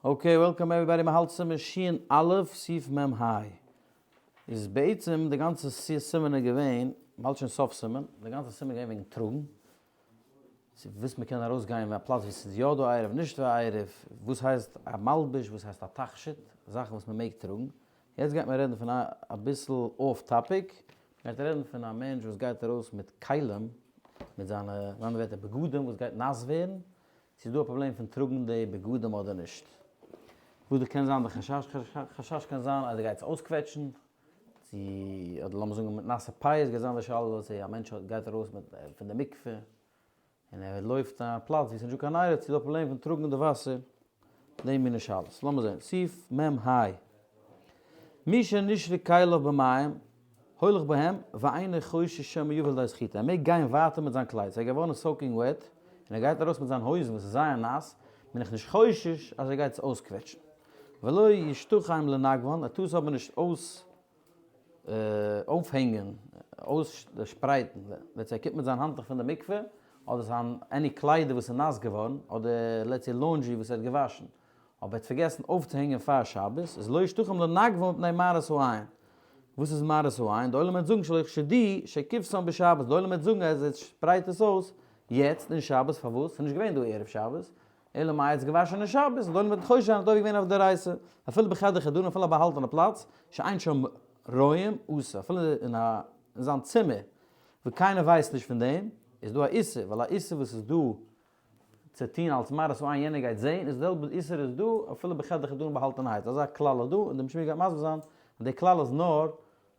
Okay, welcome everybody, מ'האלט סימן שין א', סעיף מ ה. איז בעצם די גאנצע סימן איז געווען, מ'האלט שוין סוף סימן, די גאנצע סימן איז געווען וועגן טראגן, צו וואס מ'קען ארויסגיין אין א פלאץ וואו ס'איז יא דא עירוב נישט דא עירוב, וואס הייסט א מלבוש, וואס הייסט א תכשיט, זאכן וואס מ'מעג טראגן. יעצט גייט מען רעדן פון אביסל off topic, מ'גייט רעדן פון א מענטש וואס גייט ארויס מיט כלים, מיט זיינע, אין אנדערע ווערטער בגדים וואס גייט נאס ווערן, צו איז דא א פראבלעם פון טראגן די בגדים אדער נישט? וואס די קען זיין די חשש, חשש קען זיין אז ער גייט עס אויסקוועטשן, צו אדער לאמיר זאגן מיט נאסע פיאות גייט זיין די שאלה צו א מענטש גייט ארויס מיט פון די מקווה און ער לויפט אין א פלאץ ווי עס איז נישטא קיין עירוב, צו איז דא א פראבלעם פון טראגן די וואסער, די מיני שאלות. לאמיר זען, סעיף מ ה. מי שנשרו כליו במים, הולך בהם, ואינו חושש שמא יבא לידי סחיטה. ער מעג גיין ווייטער מיט זיין קלייד, ס'איז געווארן soaking wet, און ער גייט ארויס מיט זיין הויזן וואס איז זייער נאס, בין איך נישט חושש אז ער גייט עס אויסקוועטשן. ולא ישטחם לנגבן, ער טאר עס אבער נישט אויס אויפהענגען, אויסשפרייטן, let's say ער קומט מיט זיין האנטוך פון די מקווה, אדער זיין any קליידער וואס איז נאס געווארן, אדער let's say laundry וואס ער האט געוואשן, אבער ער האט פארגעסן אויפצוהענגען פאר שבת, איז לא ישטחם לנגבן מפני מראית העין. וואס איז מראית העין? די עולם וועט זאגן שלא יחשדו שכיבסן בשבת, די עולם וועט זאגן אז ער שפרייט עס אויס יעצט אין שבת, פארוואס? ס'איז נישט געווען דא ערב שבת, אלא מאי ער האט עס געוואשן אין שבת, די עולם וועט חושד זיין אז ער האט עובר געווען אויף דאורייתא, אפילו בחדר חדרים, אפילו א באהאלטענע פלאץ, שאין שם רואים אסור, אפילו אין זיין צימער וואו קיינער ווייסט נישט פון דעם, איז דא א איסור, ווייל א איסור וואס איז דא צו טון אלס מראית העין יענער גייט זעהן, איז די זעלבע איסור איז דא אפילו בחדר חדרים באהאלטענערהייט, אזא כלל איז דא, און די משנה גייט מסביר זיין אז די כלל איז נאר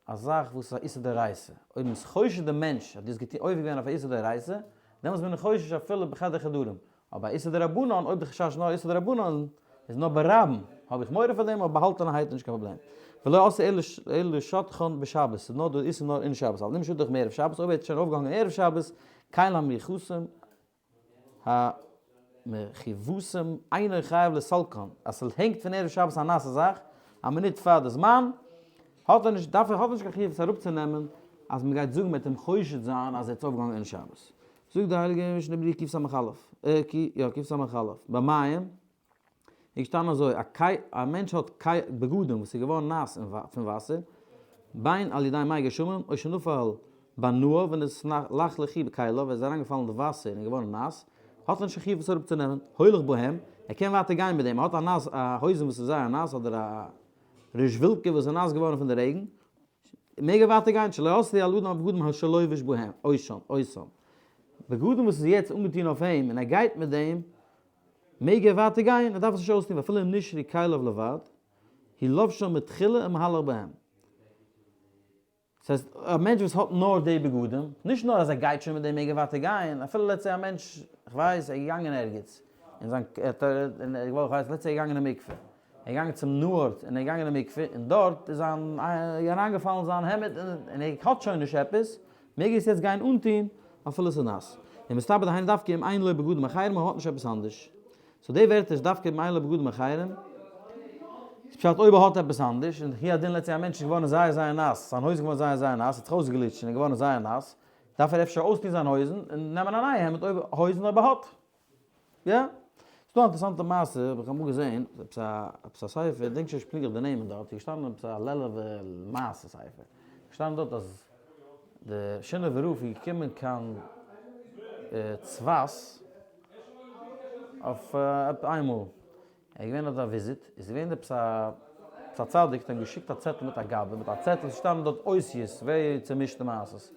א זאך וואס איז א איסור דאורייתא, אויב מ'איז חושד די מענטש אז דו האסט געטון עובר געווען אויף א איסור דאורייתא, דעמאלטס בין איך חושש אפילו בחדר חדרים, אבער א איסור דרבנן, אויב די חשש איז נאר איסור דרבנן, איז נאר ברבים, האב איך מורא פאר דעם, אבער באהאלטענערהייט איז נישט קיין פראבלעם. ולא אסור אלא לשטחן בשבת, ס'איז נאר דא איסור נאר אין שבת, אבל אם שטח מערב שבת, אויב ער האט שוין אויפגעהאנגען ערב שבת, כלים המיוחסים, המכובסים אינו חייב לסלקן, אז ס'הענגט פון ערב שבת א נאסע זאך, א מינוט פאר די זמן, האט ער נישט, דארף ער, האט ער נישט קיין חיוב עס אראפצונעמען, אז מ'גייט זאגן מ'וועט אים חושד זיין אז ער האט עס אויפגעהאנגען אין שבת. זאגט די הייליגע משנה ברורה קס"א, יא קס"א, במים, איז געשטאנען אזוי, א קיי, א מענטש האט קיי בגדים וואס איז געווארן נאס פון וואסער, בין על ידי מי גשמים, או שנפל בנהר ונתלכלכו כליו, ער איז אריינגעפאלן אין די וואסער און געווארן נאס, האט ער נישט קיין חיוב עס אראפצונעמען, הולך בהם, ער קען ווייטער גיין מיט דעם, ער האט א נאס, א הויזן וואס איז זייער נאס, אדער א רעזשוואלקע וואס איז נאס געווארן פון די רעגן, מעג ער ווייטער גיין, שלא אסרו על אדם הבגדים שלובש בהם, אותם, בגדים וואס איז יעצט אנגעטון אויף אים און ער גייט מיט דעם, מעג ער ווייטער גיין, ער דארף עס נישט אויסטון, ואפילו אם נשרו כליו לבד, הוא לובשם מתחילה ומהלך בהם. ס'הייסט, א מענטש וואס האט נאר די בגדים, נישט נאר אז ער גייט שוין מיט דעם מעג ער ווייטער גיין, אפילו let's say א מענטש, כ'ווייס, ער איז געגאנגען ערגעץ, און זיין, ער האט, און ער האט געוואלט, כ'ווייס, let's say ער איז געגאנגען אין מקווה, ער איז געגאנגען צום נהר און ער איז געגאנגען אין מקווה, און דארט איז זיין, אריינגעפאלן זיין העמד, און ער האט שוין נישט עפעס, מעג ער עס יעצט גיין אנטוהן אפילו עס איז נאס. און מסתבר דהיינו דווקא אם אין לו בגדים אחרים ער האט נישט עפעס אנדערש. so די ווערטער איז דווקא אם אין לו בגדים אחרים. איז פשט אויב ער האט עפעס אנדערש, און הוא הדין let's say א מענטש איז געווארן זייער זייער נאס, זיין הויז איז געווארן זייער זייער נאס, האט זיך אויסגעגליטשט און איז געווארן זייער נאס, דארף ער אפשר אויסטוהן זיין הויזן און נעמען א נייע העמד אויב הויזן אויב ער האט. יא. ס'דא א אינטערעסאנטע מעשה, האב איך אמאל געזען, עפעס א עפעס א ספר, דענק שוין נישט פונקטליך די נעמען דארט, איז געשטאנען עפעס א לעלוב'ע מעשה ספר, געשטאנען דארט אז די שינאווער רב איז געקומען קיין צפת אויף איינמאל, ער איז געווען דארט א וויזיט, איז געווען עפעס א עפעס א צדיק האט אים געשיקט א צעטל מיט א גבאי, מיט א צעטל איז געשטאנען דארט אותיות, ווער צומישטע מעשות.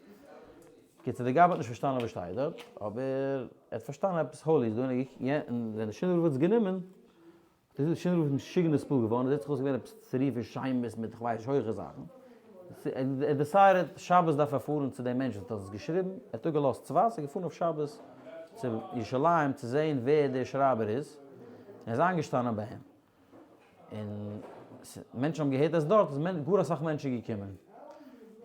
קיצור די גבאי האט נישט פארשטאנען וואס שטייט דארט, אבער ער האט פארשטאנען עפעס holy איז דא, און ווען די שינאווער רב האט עס גענומען, האט ער געזאגט די שינאווער רב איז משוגע נתפעל געווארן, עס זעט זיך אויס געווען עפעס צירופי שמות מיט כ'ווייס נישט הויכע זאכן, ער decided שבת דארף ער פארן צו דעם מענטש וואס האט עס געשריבן, ער האט אפגעלאזט צפת, ער איז געפארן אויף שבת צו ירושלים צו זען ווער דער שרייבער איז, און ער איז איינגעשטאנען ביי אים, און מענטשן האבן געהערט אז דארט איז גאר אסאך מענטשן געקומען,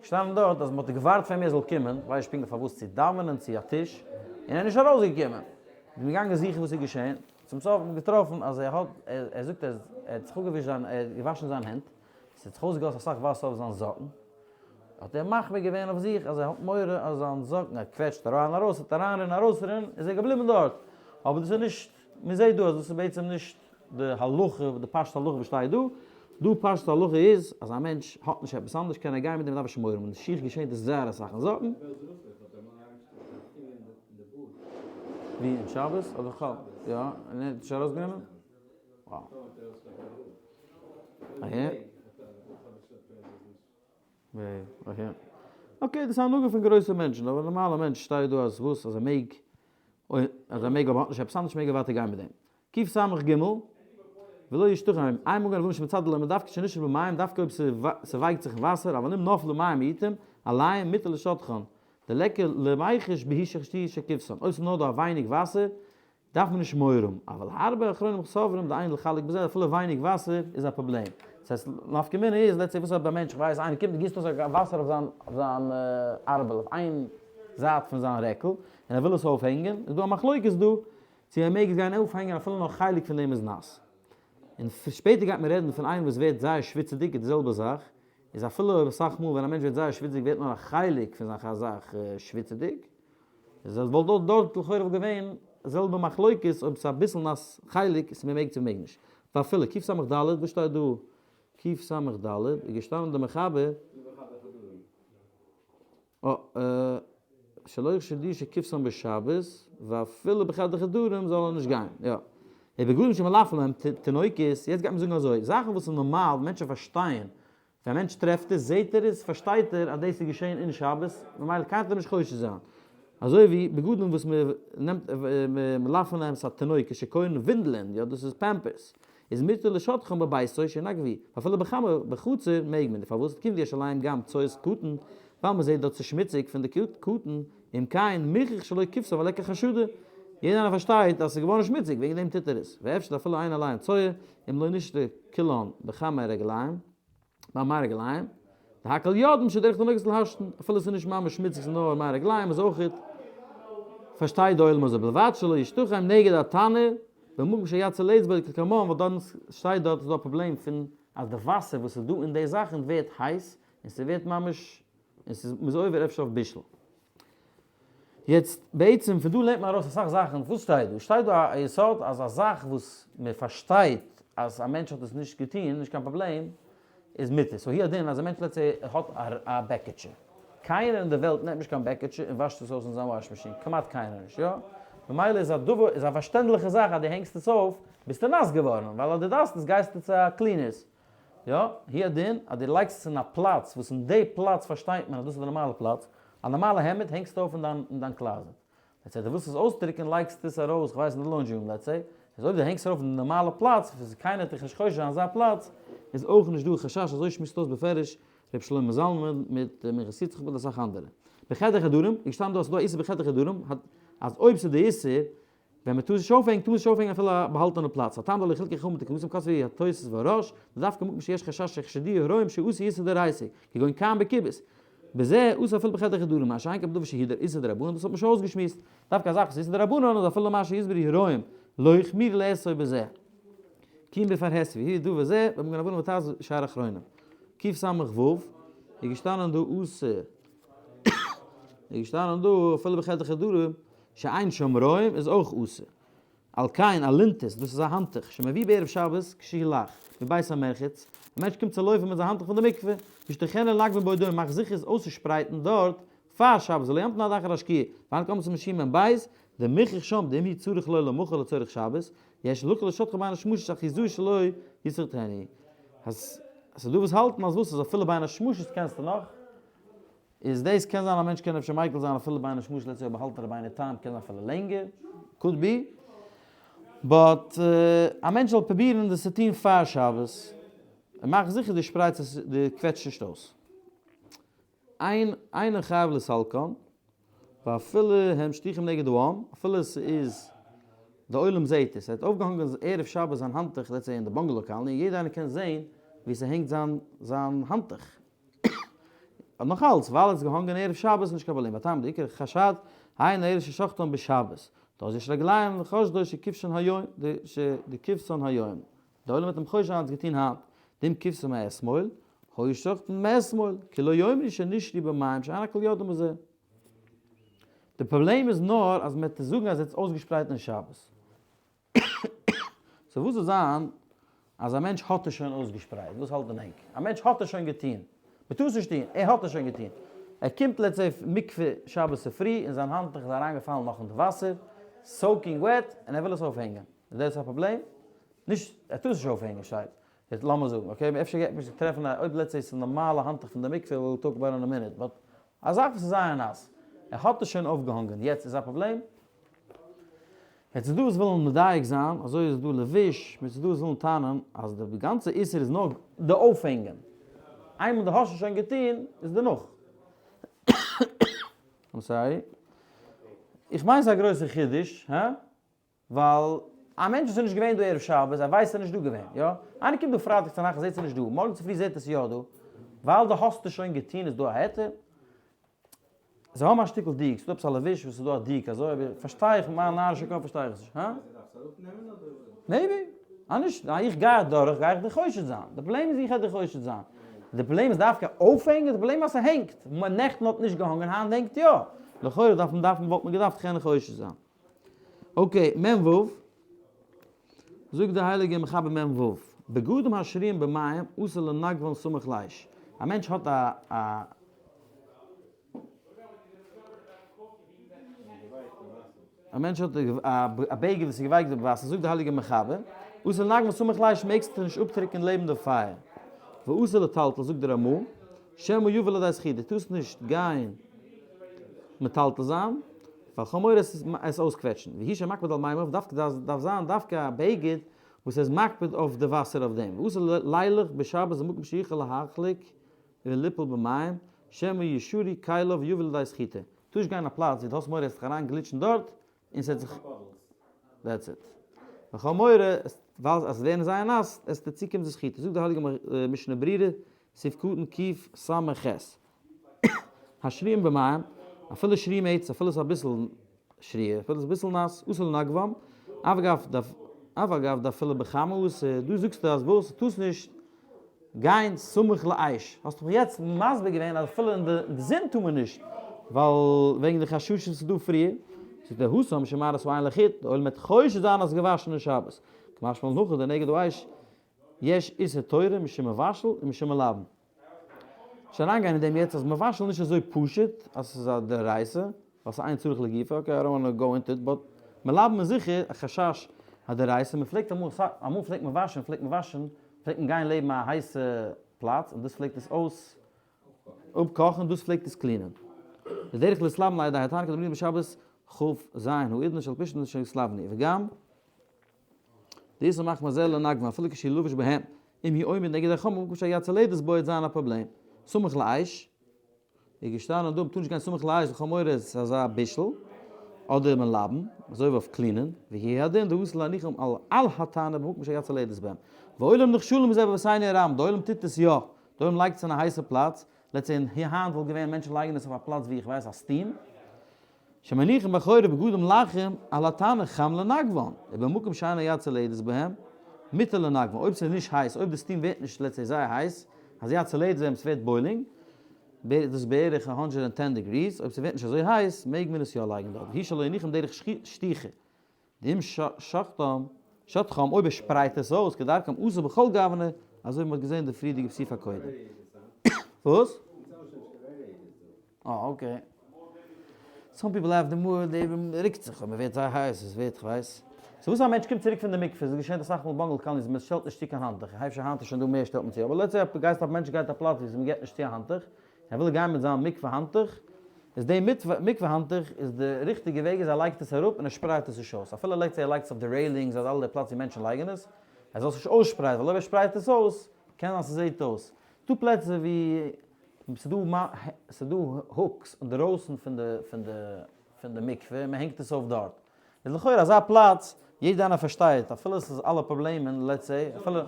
געשטאנען דארט אז מען האט געווארט פאר אים ער זאל קומען, כ'ווייס נישט פונקטליך פארוואס, צו דאווענען צו א טיש, און ער איז נישט ארויסגעקומען, איז מען געגאנגען זוכן וואס איז געשען, צום סוף האט מען געטראפן אז ער האט, ער זאגט אז ער האט זיך אפגעווישט זיין, ער האט געוואשן זיין הענט, עס האט זיך אויסגעגאסן אסאך וואסער אויף זיין זאקן, האט ער מחמיר געווען אויף זיך אז ער האט מורא אז זיין זאקן, ער קוועטשט אריין ארויס, עס וועט אריינרינען ארויסרינען, איז ער געבליבן דארט, אבער דאס איז נישט, מען זעט דא אז דאס איז בעצם נישט. די הלכה, די פשט הלכה וואס שטייט דא, דא פשט הלכה איז אז א מענטש האט נישט עפעס אנדערש קען ער גיין מיט דעם, מ'דארף נישט מורא האבן, אין די שיך געשענט עס זייער אסאך אין זאקן. ווי אין שבת אדער חול? יא, און ער האט נישט ארויסגענומען? וואו. okay, דאס איז א הנהגה פון גרויסע מענטשן, אבער א נארמאלע מענטש שטייט דא אז וואס? אז ער מעג, אז ער מעג אבער האט נישט עפעס אנדערש מעג ער ווייטער גיין מיט דעם. קס"ג, ולא ישתחרר, איין מאל געווען שמצד לא מדווקא שנשאר במים, דווקא אויב ס'ווייקט זיך אין וואסער, אבל אם נפלו מים מועטים, עליהם מותר לשטחן, דליכא למיחש בהו שחשדוהו שכבסן, אויב ס'איז נאר דא א ווייניג וואסער, דארף מען נישט מורא האבן, אבל הרבה אחרונים סוברים דאין לחלק בזה, אפילו ווייניג וואסער איז א פראבלעם. דאס הייסט, נפקא מינה איז, let's say וואס אויב א מענטש, כ'ווייס, איינער קומט און גיסט אויס וואסער אויף זיין אויף זיין ארבל, אויף איין זייט פון זיין רעקל, און ער וויל עס אויפהענגען, איז דא א מחלוקת דא, צו ער מעג עס גיין אויפהענגען אפילו נאר חלק פון דעם איז נאס. און שפעטער גייט מען רעדן פון איינער וואס ווערט זייער שוויצעדיג איז די זעלבע זאך, איז אפילו אויב אסאך מאל ווען א מענטש ווערט זייער שוויציג ווערט נאר א חלק פון זיין זאך שוויצעדיג, איז עס וואלט דארט דארט לכאורה וואלט געווען זעלבע מחלוקת אויב ס'איז אביסל נאס חלק צו מ'מעג צו מ'מעג נישט. ואפילו קס"ד, וואס שטייט דא קס"ד איז געשטאנען די מחבר. שלא יחשדו שכבסן בשבת, ואפילו בחדרי חדרים זאל ער נישט גיין, יא. ובגדים שמלפפין להם תינוקות, יעצט גייט מען זאגן אזוי, זאכן וואס איז נארמאל, מענטשן פארשטייען, ווען א מענטש טרעפט עס, זעט ער עס, פארשטייט ער אז דאס איז געשען אין שבת, ממילא קיינער טאר נישט חושד זיין. אזוי ווי בגדים וואס מען נעמט מלפפין להם ס'א תינוקות שקורין ווינדלען, יא דאס איז פעמפערס, איז מותר לשטחן בביתו שינגבו, ואפילו בחמור בחצר מעג מען, פארוואס כיון דיש עליהם גם צואת קטן, ווייל מען זעט דארט ס'איז שמוציג פון די קטן, אם כן מוכרח שלא כיבסן וליכא חשדא, יעדער איינער פארשטייט אז ס'איז געווארן שמוציג וועגן דעם טוט ער עס, ואפשר אפילו אין עליהם צואה, אם לא נשתה כולן בחמי רגליים. ביי מי רגליים, דהכל יודעים שדרך תינוקות להשתין, אפילו ס'איז נישט ממש שמוציג ס'איז נאר מי רגליים איז אויכעט, פארשטייט די עולם אזוי, בלבד שלא ישטחם נגד התנור, במקום שיציל אצבעו כקמון, ווייל דארט שטייט דארט איז דא א פראבלעם פון אז די וואסער וואס איז דא אין די זאכן ווערט הייס און ס'ווערט ממש און ס'איז מ'איז עובר אפשר אויף בישול. יעצט בעצם פון דא לערנט מען ארויס אסאך זאכן, וואס שטייט דא? שטייט דא א יסוד אז א זאך וואס מען פארשטייט אז א מענטש האט עס נישט געטון, נישט קיין פראבלעם, איז מותר. so הוא הדין אז א מענטש let's say האט א בעקיטשע, קיינער אין די וועלט נעמט נישט קיין בעקיטשע און וואשט עס אויס אין זיין wash machine, כמעט קיינער נישט, יא? ממילא איז א דבר, איז א פארשטענדליכע זאך אז דו הענגסט עס אויף, ביסטו נאס געווארן, ווייל אז דו דארפסט עס גייסטו צו א cleaners. יא, הוא הדין אז דו לייגסט עס אין א פלאץ וואס אין די פלאץ פארשטייט מען אז דאס איז די נארמאלע פלאץ, א נארמאלע העמד הענגסטו אויף אין דיין אין דיין closet. let's say דו ווילסט עס אויסטריקען לייגסטו עס ארויס כ'ווייס אין די laundry room let's say, איז אויב דו הענגסט ארויף אין די נארמאלע פלאץ וואס קיינער וועט דיך נישט חושד זיין אזא פלאץ, איז אויך נישט דא חשש אזוי שמועסט אויס בפירוש ר' שלמה זלמן מיט מנחת יצחק מיט אסאך אנדערע. בחדרי חדרים, איז געשטאנען דא אז ס'איז דא א איסור בחדרי חדרים אז אויב ס'איז די איסור ווען מען טאר נישט אויפהענגן, טאר מען נישט אויפהענגן אפילו א באהאלטענע פלאץ, הטעם דלא חילקו חכמים בתקנתם כתבו התוס' והרא"ש, דדווקא במקום שיש חשש שיחשדוהו הרואים שעשו איסור דאורייתא, כגון כאן בכיבוס. בזה אסור אפילו בחדרי חדרים, מה שאין כן בדבר שהוא איסור דרבנן, דאס האט מען שוין אויסגעשמועסט, דווקא א זאך וואס איז איסור דרבנן איז אפילו מה שיסברו הרואים לא החמירו לאסור בזה. כי אם בפרהסיא, והוא דבר זה במגן אברהם וט"ז ושאר אחרונים. קס"ו איז געשטאנען דא אסור, איז געשטאנען דא אפילו בחדרי חדרים, שאין שם רואים איז אויך אסור. על כן אלונטית, דאס איז א האנטוך, שמביא בערב שבת כשהוא לח, מבית המרחץ, א מענטש קומט צו לויפן מיט זיין האנטוך פון די מקווה, ישטחנה לנגבן מבעוד יום, מאך זיכער עס אויסצושפרייטן דארט פאר שבת, ולא ימתין עד אחר השקיעה, ואין קומץ משום מ"ב, דמוכח שם דאם הוא צריך לו למחר לצורך שבת, יש להקל לשטחו בין השמשות אך יזהר שלא יסחטנו. אז ס'דא וואס האלטן אז וואס אז אפילו בין השמשות קענסטו נאך. איז דאס קען זיין א מענטש קען אפשר מיקל זיין אפילו בין השמשות let's say אויב האלט רבינו תם קען זיין אפילו לענגער, could be, but א מענטש זאל פרובירן דאס צו טון פאר שבת, און מאך זיכער דו שפרייטסט עס דו קוועטשט נישט אויס. אין אינו חייב לסלקן, ואפילו הם שטוחים נגד העם, אפילו ס'איז די עולם זעהט עס, ער האט אויפגעהאנגען ערב שבת זיין האנטוך let's say אין די bungalow colony און יעדער איינער קען זעהן ווי ס'הענגט זיין זיין האנטוך. נאך אלץ, ווייל עס איז געהאנגען ערב שבת איז נישט קיין פראבלעם, הטעם דעיקר חשד, היינו אלא ששחטן בשבת, דאז יש רגליים לחשדו שכבשן היום, דכבסן היום, די עולם וועט אים חושד זיין אז ער האט עס געטון היינט, דאם כבסן מאתמול, היו שוחטין מאתמול, כי לא יאמרו שנשרו במים שאין הכל יודעים בזה. די פראבלעם איז נאר אז מען וועט זאגן אז ער האט עס אויסגעשפרייט אין שבת. So וואס זאל זיין אז א מענטש האט עס שוין אויסגעשפרייט? וואס האלט דען ענק? א מענטש האט עס שוין געטון. מ'טאר עס נישט טון, ער האט עס שוין געטון. ער קומט let's say מקווה שבת צופרי און זיין האנטוך איז אריינגעפאלן נאך אין די וואסער, soaking wet, און ער וויל עס אויפהענגען. איז דאס א פראבלעם? נישט, ער טאר עס נישט אויפהענגען שטייט. יעצט לאמיר זאגן, okay, אפשר גייט מען נישט טרעפן א, אויב let's say ס'איז נארמאלע האנטוך פון די מקווה, we'll talk about in a minute, but א זאך וואס איז זייער נאס, ער האט עס שוין אויפגעהאנגען, יעצט איז א פראבלעם? יעצט איז דא וואס ווילן מדייק זיין, אזוי איז דא לבוש, מיט ס'איז דא וואס ווילן טענה'ן אז די גאנצע איסור איז נאר די אויפהענגען, איינמאל די האסט עס שוין געטון איז דערנאך. I'm sorry. איך מיין ס'איז א גרויסע חידוש, הא? ווייל א מענטש וואס איז נישט געווען דא ערב שבת, ער ווייסט ער איז נישט דא געווען, יא? איינער קומט דא פרייטאג צונאכט זעט ס'איז נישט דא, מארגן צופרי זעט עס יא דא, ווייל די האסט עס שוין געטון איז דא א היתר? זיי האבן א שטיקל דיוק, ס'דא עפעס א לבוש וואס איז דא א דיוק אזוי, אבער פארשטיי איך מיט מיין נארישע קאפ פארשטיי איך עס נישט, הא? Maybe. אז נישט, אז איך גיי אדורך גיי איך דיר חושד זיין, די פראבלעם איז איך גיי דיר חושד זיין, די פראבלעם איז דווקא אויפהענגען, די פראבלעם אז ס'הענגט, נעכטן האט נישט געהאנגען היינט הענגט יא, לכאורה דארף מען דארף מען וואלט מען געדארפט קענען חושד זיין. Okay, מ ו, זאגט די הייליגע מחבר מ ו, בגדים השרויים במים אסור לנגבן סמוך לאש, א מענטש האט א א א מענטש האט א בגד וואס איז געווייקט אין וואסער, זאגט די הייליגע מחבר, אסור לנגבן סמוך לאש מעגסטו נישט אפטריקען לעבן די פייער, ואסור לטלטל זאגט די רמא, שמא יבא לידי סחיטה, דו טארסט נישט גיין מטלטל זיין, ווייל כ'האב מורא עס אויסקוועטשן, והוא שמקפיד על מימיו, דווקא דארף זיין דווקא א בגד וואס איז מקפיד אויף די וואסער אויף דעם, ואסור לילך בשבת במקום שיכול להחליק וליפול במים, שמא ישרו כליו ויבא לידי סחיטה, טאר נישט גיין אין א פלאץ ווי דו האסט מורא עס זיך אריין גליטשן דארט, און ס'וועט זיך, that's it. ווייל כ'האב מורא ווייל אז ווערן זייער נאס, עס וועט צוקומען צו סחיטה, זאגט די הייליגע משנה ברורה, סעיף קטן קס"ח. השרויים במים, אפילו שרויים מעץ, אפילו ס'איז אביסל שריעה, אפילו ס'איז אביסל נאס, אסור לנגבם, אף אגב דאף, אף אגב דאפילו בחמה אסור, דא זאגסטו אז וואס, טארסט נישט גיין סמוך לאש, האסט דאך יעצט מסביר געווען אז אפילו אין די זון טאר מען נישט, ווייל וועגן די חששות וואס איז דא פריער, זאגט ער התם משום מראית העין לחוט, די עולם וועט חושד זיין אז ס'איז געוואשן אין שבת, קמשמע לן הכא דנגד האש יש איסור תורה משום מבשל ומשום מלבן. נישט אריינגיין אין דעם יעצט אז מבשל איז נישט אזוי פשוט אז עס איז א דאורייתא, ווייל ס'איז אין צריך לגופו, okay I don't wanna go into it, but מלבן איז זיכער א חשש הדאורייתא, מען פלעגט אמאל, אמאל פלעגט מען וואשן, פלעגט מען וואשן, פלעגט מען גיין לעבן א הייסע פלאץ און דאס פלעגט עס אויס אפקאכן, דאס פלעגט עס clean ען. ודרך להתלבן על ידי התנור כדאמרינן בשבת כ"ז, האידנא של פשתן שיתלבנו, וגם דאיסור מחמת זה לנגבן אפילו כשהוא לבוש בהם, אם הוא עומד נגד החום במקום שהיד צולדת בו וועט זיין א פראבלעם. סמוך לאש, איז געשטאנען דא מ'טאר נישט גיין סמוך לאש ווייל כ'האב מורא עס איז אזא בישול, אדער מלבן, אזוי ווי אויף clean ען, והוא הדין דאסור להניחם על על התנור במקום שהיד צולדת בהם. והעולם נכשלים בזה בעוונותינו הרבים, די עולם טוט עס יא, די עולם לייגט עס אין א הייסע פלאץ, let's say היינט וואלט געווען מענטשן לייגן עס אויף א פלאץ ווי איך ווייס א steam, שמניחים בחורף בגדים לחים על התנור חם לנגבן, ובמקום שאין היד צולדת בהם, מותר לנגבן, אויב ס'איז נישט הייס, אויב די steam ווערט נישט let's say זייער הייס, אז יד צולדת בהם ס'ווערט boiling, דאס איז בערך 110 degrees, אויב ס'ווערט נישט אזוי הייס, מעג מען עס יא לייגן דארט, והוא שלא יניחם דרך שטיחה, דאם שחטם, שטחם, אויב ער שפרייט עס אויס כדרכם אסור בכל גוונא, אזוי ווי מ'האט געזען די פריערדיגע סעיף הקודם. וואס? אה okay. Some people have the more די ריקט זיך אויב מ'ווערט זייער הייס עס ווערט כ'ווייס. So וואס א מענטש קומט צוריק פון די מקווה, ס'איז געשענט אסאך מאל bungalow colonies מען שטעלט נישט צו קיין האנטוך, אפשר היינט איז שוין דא מער שטעלט מען צו, אבער let's say גייסט א מענטש גייט א פלאץ ווי מ'געט נישט צו א האנטוך, ער וויל גיין מיט זיין מקווה האנטוך, איז די מקווה האנטוך איז די ריכטיגע וועג איז ער לייגט עס אראפ און ער שפרייט עס נישט אויס, אפילו let's say ער לייגט עס אויף די railings אדער אלע די פלאץ ווי מענטשן לייגן עס, ער זאל עס נישט אויסשפרייטן, ווייל אויב ער שפרייט עס אויס קען זיין ס'זעט אויס. ס'דא פלעצער ווי ס'דא ס'דא hooks אינדערויסן פון די פון די פון די מקווה און מ'הענגט עס אויף דארט. איז לכאורה אזא פלאץ, יעדער איינער פארשטייט, אפילו ס'איז אלע פראבלעמען, let's say, אפילו.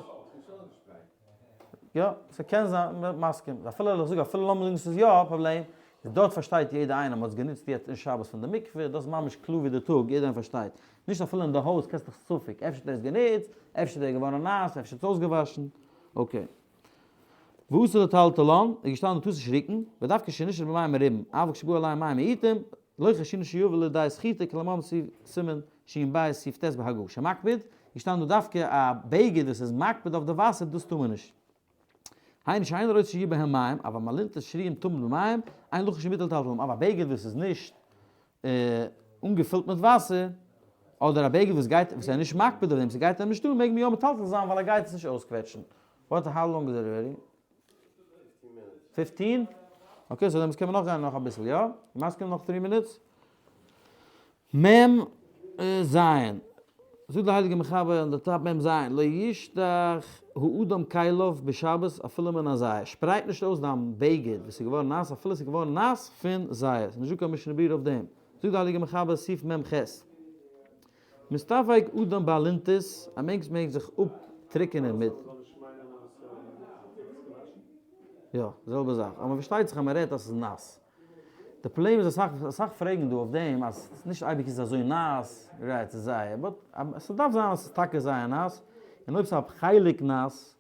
יא, ס'קען זיין, מסכים. אפילו איך זאג אפילו לאמיר זאגן ס'איז יא א פראבלעם, איז דארט פארשטייט יעדער איינער, מ'האט עס גענוצט יעצט אין שבת פון די מקווה, דאס איז ממש קלאר ווי די טאג, יעדער איינער פארשטייט. נישט אפילו אין די הויז קענסט דיך ספק, אפשר האט ער עס גענוצט, אפשר איז ער געווארן נאס, אפשר האט עס אויסגעוואשן. Okay. ואסור לטלטלן, איז געשטאנען דו טארסט נישט ריקן, ודווקא שנשרו במים מרובים, אבל כשבאו עליהם מים מועטים, לא חיישינן שיבא לידי סחיטה כלהלן סימן ש"ב סעיף ט' בהגה, שמקפיד. געשטאנען דא דווקא א בגד וואס איז מקפיד אויף די וואסער דאס טאר מען נישט. היינו שאינו רוצה שיהיו בהם מים, אבל מאלונטית שרויים תמיד במים, אין לחוש שמותר לטלטלם, אבער א בגד וואס איז נישט אנגעפילט מיט וואסער, אדער א בגד וואס גייט וואס ער איז נישט מקפיד אויף דעם, ס'גייט אים נישט אן, מעג מען יא מטלטל זיין ווייל ער גייט עס נישט אויסקוועטשן. What how long is it already? 15? Okay, so דעמאלטס קען מען נאך גיין נאך אביסל, יא? מסכים נאך 3 minutes? מ ז, זאגט דער הייליגער מחבר אין די top מ ז, לא ישטח האדם כליו בשבת אפילו מן הזיעה, שפרייט נישט אויס דיין בגד וואס איז געווארן נאס אפילו עס איז געווארן נאס פון זיעה, ס'איז נישטא קיין משנה ברורה אויף דעם, זאגט דער הייליגער מחבר סעיף מ ח, מסתפג אדם באלונטית, א מענטש מעג זיך אפטריקענען מיט. יא, די זעלבע זאך, אבער פארשטייט זיך אז מען רעדט אז ס'איז נאס. די פראבלעם איז אסאך אסאך פרעגן דא אויף דעם אז נישט אייביג איז עס אזוי נאס, right ס'איז זייער, but ס'דארף זיין אז ס'איז טאקע זייער נאס, און אויב ס'איז א חלק נאס,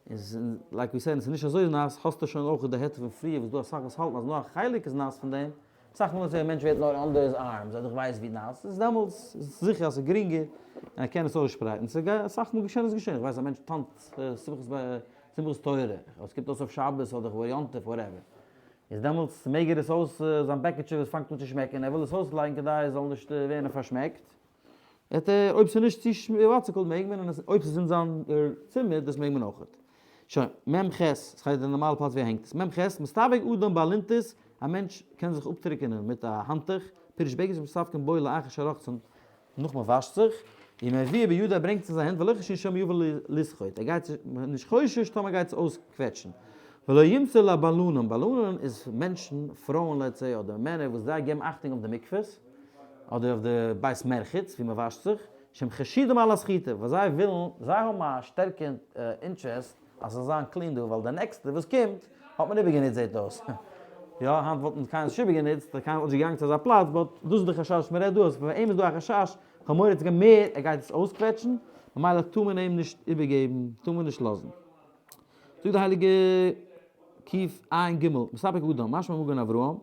איז like we said ס'איז נישט אזוי נאס, האסטו שוין אויך די היתר פון פריער וואס דא אסאך וואס האלטן אז נאר א חלק איז נאס פון דעם, אסאך מאל איז א מענטש ווערט נאר under his arms אדער איך ווייס ווי נאס, איז דעמאלטס איז זיכער אז ס'איז גרינגער און ער קען עס אויסשפרייטן, ס'גייט אסאך מאל געשען איז געשען, איך ווייס א מענטש טאנצט שמחת תורה, עס קומט אויס אויף שבת אדער יום טוב whatever. איז דעמאלטס מעג ער עס אויס, זיין בעקיטשע וואס פאנגט אן צו שמעקן, ער וויל עס אויסלייגן כדי עס זאל נישט ווערן פארשמעקט, וועט ער, אויב ס'איז נישט צו וואציקל מעג מען, און אויב ס'איז אין זיין צימער דאס מעג מען אויכעט. שוין, מ ח, ס'הייסט די נארמאלע פלאץ ווי ער הענגט עס, מ ח, מסתפג אדם באלונטית, א מענטש קען זיך אפטריקענען מיט א האנטוך, פירוש בגד שמסתפגין בו לאחר שרחצן, נאך מען וואשט זיך, ומביאו בידו ער ברענגט עס אין זיין הענט ולא חיישינן שמא יבא לסחוט, ער גייט נישט חושש טאמער גייט עס אויסקוועטשן, ולא ימסור לבלנים, בלנים איז מענטשן, פרויען let's say אדער מענער וואס זיי געבן אכטונג אויף די מקווה'ס, אדער אויף די בית מרחץ ווי מען וואשט זיך, שהם חשודים על הסחיטה, ווייל זיי ווילן, זיי האבן א שטערקע אינטערעסט אז ס'זאל זיין clean דא, ווייל די נעקסטע וואס קומט האט מען איבערגענוצט זעט אויס. יא, היינט וואלט מען קיינער נישט איבערגענוצט, קיינער וואלט נישט געגאנגען צו אזא פלאץ, but דאס איז די חשש וואס מען רעדט דא, אז פאר אים איז דא א חשש, כ'האב מורא צו גיין מער, ער גייט עס אויסקוועטשן, ממילא טאר מען אים נישט איבערגעבן, טאר מען נישט לאזן. זאגט די הייליגע קוף עין ג, מסתפג אדם, משמע מגן אברהם,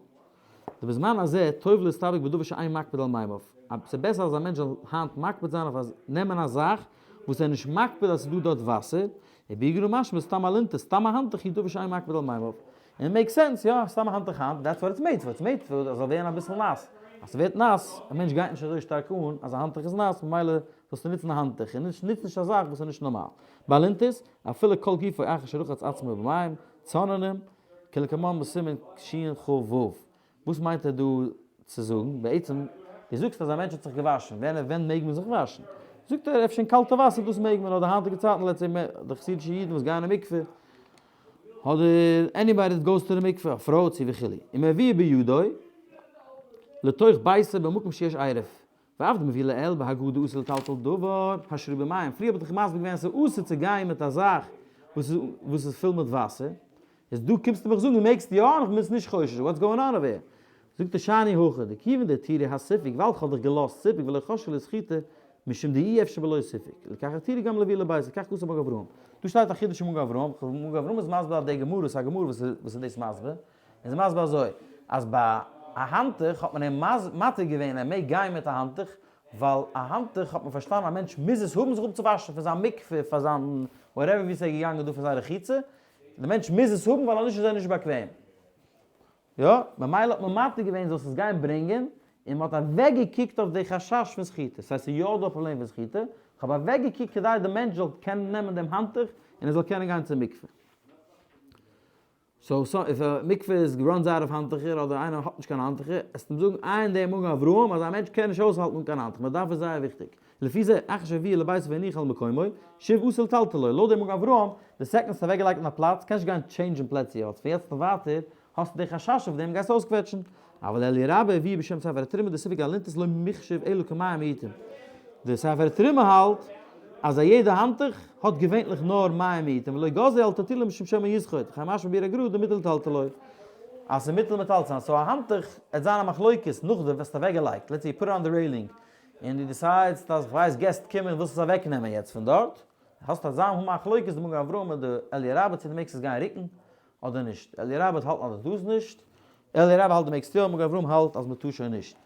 דבזמן הזה טוב להסתפק בדבר שאין מקפיד על מימיו, ס'איז בעסער אז א מענטש זאל היינט מקפיד זיין אויף נעמען א זאך וואס ער איז נישט מקפיד אז ס'איז דא דארט וואסער, וביגרא משמע סתם אלונטית, סתם א האנטוך היא דבר שאין מקפיד על מימיו. און make sense, יא, סתם א האנטוך היינט, that's what it's made for, it's made for אז ס'זאל ווערן אביסל נאס. אז ס'ווערט נאס, א מענטש גייט נישט אזוי שטארק אן אז א האנטוך איז נאס, ממילא זאלסטו נוצן א האנטוך, און נישט נוץ נישט א זאך וואס איז נישט נארמאל. באלונטית, אפילו כל גופו אחר שרחץ עצמו במים, צוננין, כלקמן בסימן שכ ו. וואס מיינט ער דא צו זאגן? בעצם, דו זאגסט אז א מענטש האט זיך געוואשן, ווען ווען מעג מען זיך וואשן? זאגט ער, אפשר אין קאלטע וואסער דאס מעג מען, אדער היינטיגע צייטן let's say די חסידישע אידן וואס גייען אין מקווה, אדער anybody that goes to די מקווה, א פרוי צו וכו', ומביאו בידו לתוך ביתו במקום שיש עירוב, ואף דמביא לעיל בהגדה אסור לטלטל דבר השרוי במים, פריער האב איך דיך מסביר געווען אז ס'איז אסור צו גיין מיט א זאך וואס איז פול מיט וואסער, איז דא קומסטו מיך זאגן דו מעגסט יא און איך בין נישט חושש, what's going on over here? זאגט ער שאני הכא דכיוון דהתירו הסיפוק ווייל כ'האב דיך געלאזט סיפוק ולא חששו לסחיטה משום דאי אפשר בלא סיפוק לכך התירו גם להביא לביתו כך כתב מגן אברהם. דא שטייט א חידוש אין מגן אברהם, מגן אברהם איז מסביר אויף די גמרא, ס'איז א גמרא וואס איז דאס מסביר, איז מסביר אזוי, אז ביי א האנטוך האט מען אים מתיר געווען ער מעג גיין מיט א האנטוך, ווייל א האנטוך האט מען פארשטאנען א מענטש מוז עס האבן זיך אפצואוואשן פון זיין מקווה, פאר זיין whatever ווי ס'איז געגאנגען דא פון זיין רחיצה, די מענטש מוז עס האבן ווייל אנישט איז ער נישט באקוועם. יא, ממילא האט מען מתיר געווען זאלסט עס גיין ברענגען, און מען האט אוועקגעקוקט אויף די חשש פון סחיטה, ס'הייסט ס'איז יא דא א פראבלעם פון סחיטה, כ'האב אוועקגעקוקט כדי די מענטש זאל קענען נעמען דעם האנטוך און ער זאל קענען גיין צום מקווה. so so if א מקווה איז runs out of האנטוכער אדער איינער האט נישט קיין האנטוכער, עסט אים זאגן עיין דעם מגן אברהם אז א מענטש קען נישט אויסהאלטן אן קיין האנטוך, מען דארף עס זייער וויכטיג. לפי זה, אחר שהביאו לביתו והניחו על מקומו, שוב אסור לטלטלו, לויט דעם מגן אברהם, די second ס'איז אוועקגעלייגט אין א פלאץ, קענסט נישט גיין change ן פלעצער יעצט, פון יעצט און ווייטער האסטו די חשש אויף דעם, גייסט אויסקוועטשן. אבל אליה רבה הביאו בשם ספר התרומה דסיפוק אלונטית לא מיחשב אלא כמים מועטים. די ספר התרומה האלט אז א יעדע האנטוך האט געווענליך נאר מים מועטים ולא גזרו על טלטולו משום שמא יסחוט, וכן משמע ביאור הגר"א דמותר לטלטלו. אז ס'איז מותר מטלטל זיין, so א האנטוך עט זיין א מחלוקת נאכדעם וואס האסט אוועקגעלייגט, let's say you put it on the railing, און דו decide סט אז כ'ווייס געסט קומען ווילסט עס אוועקנעמען יעצט פון דארט, האסט אזא מחלוקת די מגן אברהם מיט די אליה רבה צו דו מעגסט עס גיין רוקן אדער נישט. אליה רבה האט האלטן אז דו טארסט נישט, אליה רבה האלט דו מעגסט יא, מגן אברהם האלט אז מען טאר שוין נישט.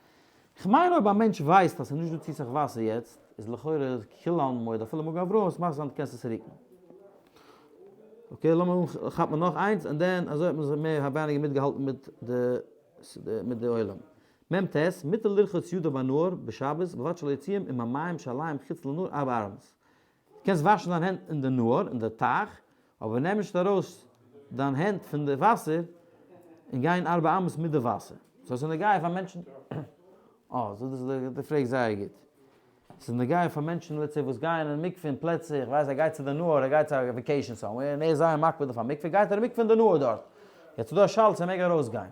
כ'מיין אויב א מענטש ווייסט אז ס'איז נישט דא צו סאך וואסער יעצט. איז לכאורה כולי עלמא מודה אפילו מגן אברהם עס מאכט זיין דו קענסט עס רוקן. okay לאמיר כאפן נאך איינס and then אזוי האט מען זיך מער ווייניגער מיטגעהאלטן מיט די מיט די עולם. מ ט, מותר לרחוץ ידיו בנהר בשבת ובלבד שלא יוציאם עם המים שעליהם חוץ לנהר ארבע אמות. קענסט וואשן דיין הענט אין די נהר, אין די טייך, אבער נעם נישט ארויס דיין הענט פון די וואסער און גיי אין ארבע אמות מיט די וואסער. so ס'איז נוגע פאר מענטשן, אה, so דאס איז די פרעגסט זייער גוט. ס'איז נוגע פאר מענטשן let's say וואס גייען אין מקווה אין פלעצער, איך ווייס ער גייט צו די נהר, ער גייט צו א vacation somewhere, און ער איז זייער מקפיד אויף א מקווה, גייט ער אין מקווה אין די נהר דארט. יעצט איז דא א שאלה צו ער מעג ארויסגיין.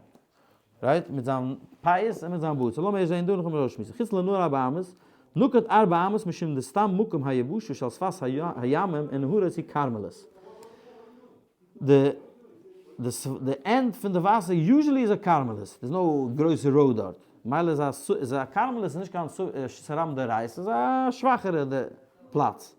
right? מיט זיין פיאות און מיט זיין בארד. so לאמיר ערשט זעהן דא נאכדעם ארויסשמועסן. חוץ לנהר ארבע אמות, נקט ארבע אמות משום דסתם מקום היבשה שעל שפת הימים ונהרות היא כרמלית. די די end פון די וואסער usually איז א כרמלית, דער'ס no גרויסע road דארט, מילא איז א איז א כרמלית איז נישט קיין רשות הרבים דאורייתא, ס'איז א שוואכערע פלאץ.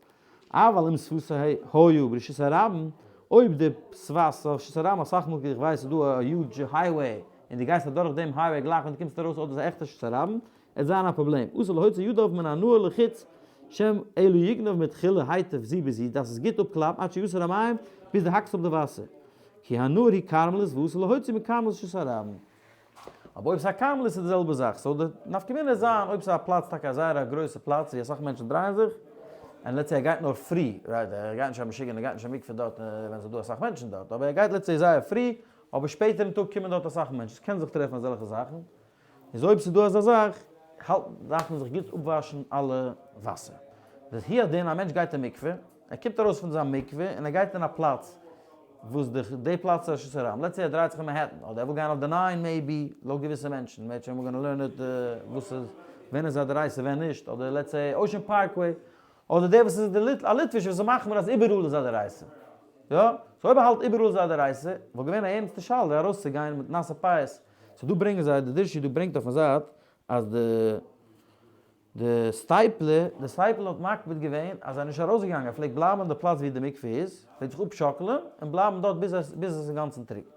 אבל אם שפתו היה ברשות הרבים, אויב די שפת אויף רשות הרבים, אסאך מאל איך ווייס איז דא א huge highway, און דו גייסט אדורך דעם highway גלייך ווען דו קומסט ארויס אויב דאס איז א עכטע רשות הרבים, עט זיין א פראבלעם. אסור להוציא ידיו מן הנהר לחוץ שם אלא יגנוב מתחילה היטב זו בזו, דארפסט עס גוט אפקלאפן עד שיסר המים, ביז דו האקסט אפ די וואסער. כי הנהר היא כרמלית ואסור להוציא מכרמלית רשות הרבים. אבער אויב ס'איז א כרמלית איז די זעלבע זאך, so די נפקא מינה איז זיין אויב ס'איז א פלאץ טאקע א זייער א גרויסע פלאץ ווי אסאך מענטשן דרייען זיך, און let's say ער גייט נאר פרי, right, ער גייט נישט א משוגענער גייט נישט אין מקווה דארט ווען ס'איז דא אסאך מענטשן דארט, אבער ער גייט let's say זייער פרי, אבער שפעטער אין טאג קומען דארט אסאך מענטשן, ס'קען זיך טרעפן אזעלכע זאכן, איז אויב ס'איז דא אזא זאך, האלט דארף מען זיך גוט אפוואשן אלע וואסער. והוא הדין, א מענטש גייט אין מקווה, ער קומט ארויס פון זיין מקווה און ער גייט אין א פלאץ וואס די די פלאץ איז א רשות הרבים, let's say ער דרייט זיך אין מאנהעטן, אדער ער וויל גיין אויף די nine maybe, לויט געוויסע מענטשן, מענטשן we're gonna learn it וואס איז ווען איז א דאורייתא ווען נישט, אדער let's say אושען פארקוועי, אדער דער וואס איז די א ליטווישער וואס איז מחמיר אז איבעראל איז א דאורייתא. יא? so אויב ער האלט איבעראל איז א דאורייתא, וואלט געווען א ערנסטע שאלה ארויסצוגיין מיט נאסע פיאות so דא ברענגען זיי, די דרשו דא ברענגט אויפן זייט אז די די סטייפלער, די סטייפלער האט מקפיד געווען אז ער איז נישט ארויסגעגאנגען, ער פלעגט בלייבן אין די פלאץ ווי די מקווה איז, פלעגט זיך אפשאקלען און בלייבן דארט ביז עס ביז עס איז אינגאנצן טרוקן.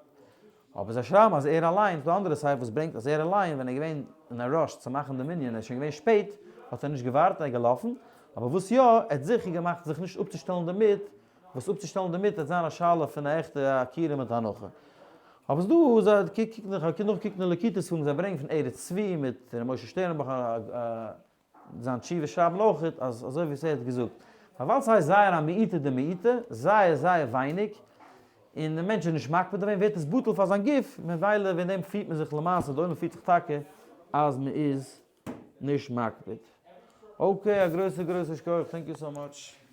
אבער זיי שרייבן אז ער אליין, ס'דא אנדערע ספר וואס ברענגט אז ער אליין ווען ער איז געווען אין א rush צו מאכן די מנין, עס איז שוין געווען שפעט, האט ער נישט געווארט און ער איז געלאפן, אבער וואס יא, ער האט זיכער געמאכט זיך נישט אפצושטעלן דערמיט, וואס אפצושטעלן דערמיט וועט זיין א שאלה פון א עכטע עקירה מיט הנחה. אבער ס'דא זיי קוק נאך קוק נאך קוק אין ליקוטי ספרים זיי ברענגען פון ארץ צבי מיט ר' משה שטערנבוך זיין תשובה שרייבן אויכעט אז אזוי ווי ס'הערט געזאגט ווייל ס'הייסט זייער א מיעוטא דמיעוטא זייער זייער ווייניג און די מענטש איז נישט מקפיד אויף דעם ווערט עס בטל פאר זיין גוף ממילא וועגן דעם פירט מען זיך למעשה די עולם פירט זיך טאקע אז מ'איז נישט מקפיד. okay א גרויסע גרויסע שכוח thank you so much.